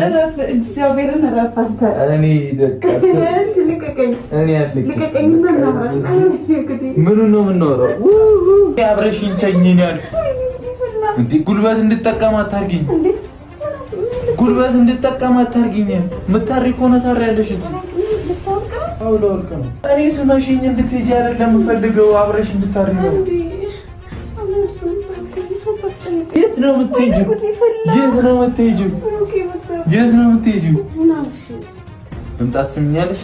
እረፍ፣ እግዚአብሔርን እረፍ። አንተ እኔ እሺ፣ ልቀቀኝ፣ እኔ ልቀቀኝና እናውራ። ምኑን ነው የምናወራው? አብረሽኝ ተኝ ነው ያልኩት። እንዴ ጉልበት እንድጠቀም አታርጊኝ፣ ጉልበት እንድጠቀም አታርጊኝ። የምታሪ ከሆነ ታሪያለሽ። እዚህ አዎ፣ ለወርቅ ነው። እኔ ስመሽኝ እንድትሄጂ አይደለም የምፈልገው፣ አብረሽ እንድታሪ ነው። የት ነው የምትሄጂው? የት ነው የምትሄጂው? የት ነው የምትሄጂው? መምጣት ስምኛለሽ?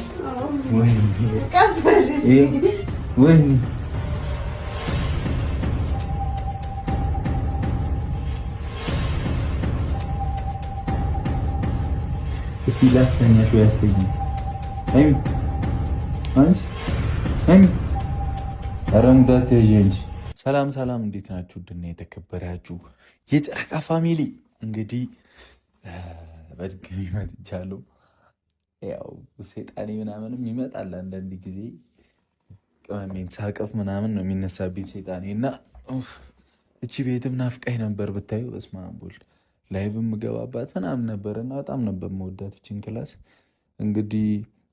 ወይኔ እስቲ ላስተኛሽ ወይ አስተኛኝ። ሀይሚ አንቺ ሀይሚ ኧረ እንዳትያዢ አንቺ። ሰላም ሰላም፣ እንዴት ናችሁ? ድና የተከበራችሁ የጨረቃ family እንግዲህ በድጋሚ መጥቻለሁ። ያው ሰይጣኔ ምናምንም ይመጣል አንዳንድ ጊዜ ቅመሜን ሳቅፍ ምናምን ነው የሚነሳብኝ ሰይጣኔ እና እቺ ቤትም ናፍቃኝ ነበር ብታዩ። በስመ አብ ወልድ live የምገባባት ምናምን ነበር እና በጣም ነበር መወዳት እችን class። እንግዲህ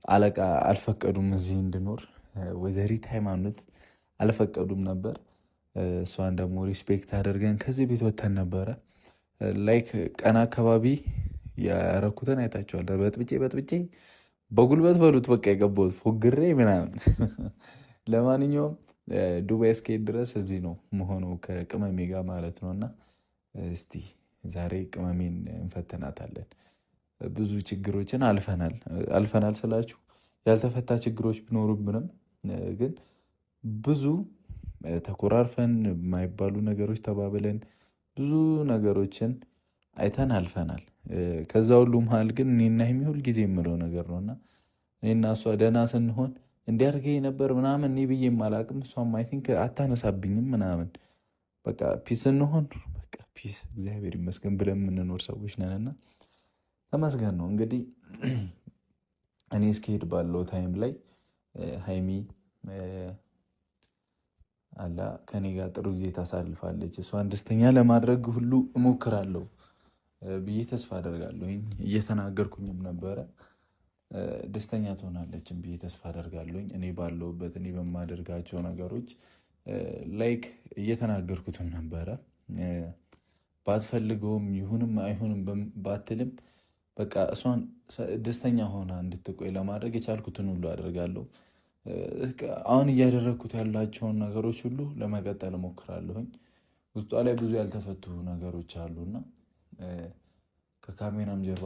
አለቃ አልፈቀዱም እዚህ እንድኖር፣ ወይዘሪት ሃይማኖት አልፈቀዱም ነበር። እሷን ደግሞ respect አድርገን ከዚህ ቤት ወተን ነበረ። like ቀን አካባቢ ያረኩትን አይታችኋል። በጥብጬ በጥብጬ በጉልበት በሉት በቃ የገባሁት ፎግሬ ምናምን። ለማንኛውም ዱባይ እስከሄድ ድረስ እዚህ ነው መሆኑ ከቅመሜ ጋር ማለት ነው። እና እስቲ ዛሬ ቅመሜን እንፈትናታለን። ብዙ ችግሮችን አልፈናል። አልፈናል ስላችሁ ያልተፈታ ችግሮች ቢኖሩብንም ግን ብዙ ተኮራርፈን የማይባሉ ነገሮች ተባብለን ብዙ ነገሮችን አይተን አልፈናል። ከዛ ሁሉ መሀል ግን እኔና ሀይሚ ሁል ጊዜ የምለው ነገር ነው እና እኔና እሷ ደህና ስንሆን እንዲያርገኝ ነበር ምናምን እኔ ብዬ አላቅም። እሷም I think አታነሳብኝም ምናምን በቃ peace ስንሆን በቃ peace እግዚአብሔር ይመስገን ብለን የምንኖር ሰዎች ነንና ተመስገን ነው። እንግዲህ እኔ እስከሄድ ባለው time ላይ ሀይሚ አላ ከኔ ጋር ጥሩ ጊዜ ታሳልፋለች። እሷን ደስተኛ ለማድረግ ሁሉ እሞክራለሁ ብዬ ተስፋ አደርጋለሁኝ። እየተናገርኩኝም ነበረ ደስተኛ ትሆናለችን ብዬ ተስፋ አደርጋለሁኝ። እኔ ባለሁበት እኔ በማደርጋቸው ነገሮች like እየተናገርኩትም ነበረ። ባትፈልገውም ይሁንም አይሁንም ባትልም በቃ እሷን ደስተኛ ሆና እንድትቆይ ለማድረግ የቻልኩትን ሁሉ አደርጋለሁ። አሁን እያደረግኩት ያላቸውን ነገሮች ሁሉ ለመቀጠል እሞክራለሁኝ። ውስጧ ላይ ብዙ ያልተፈቱ ነገሮች አሉና ከካሜራም ጀርባ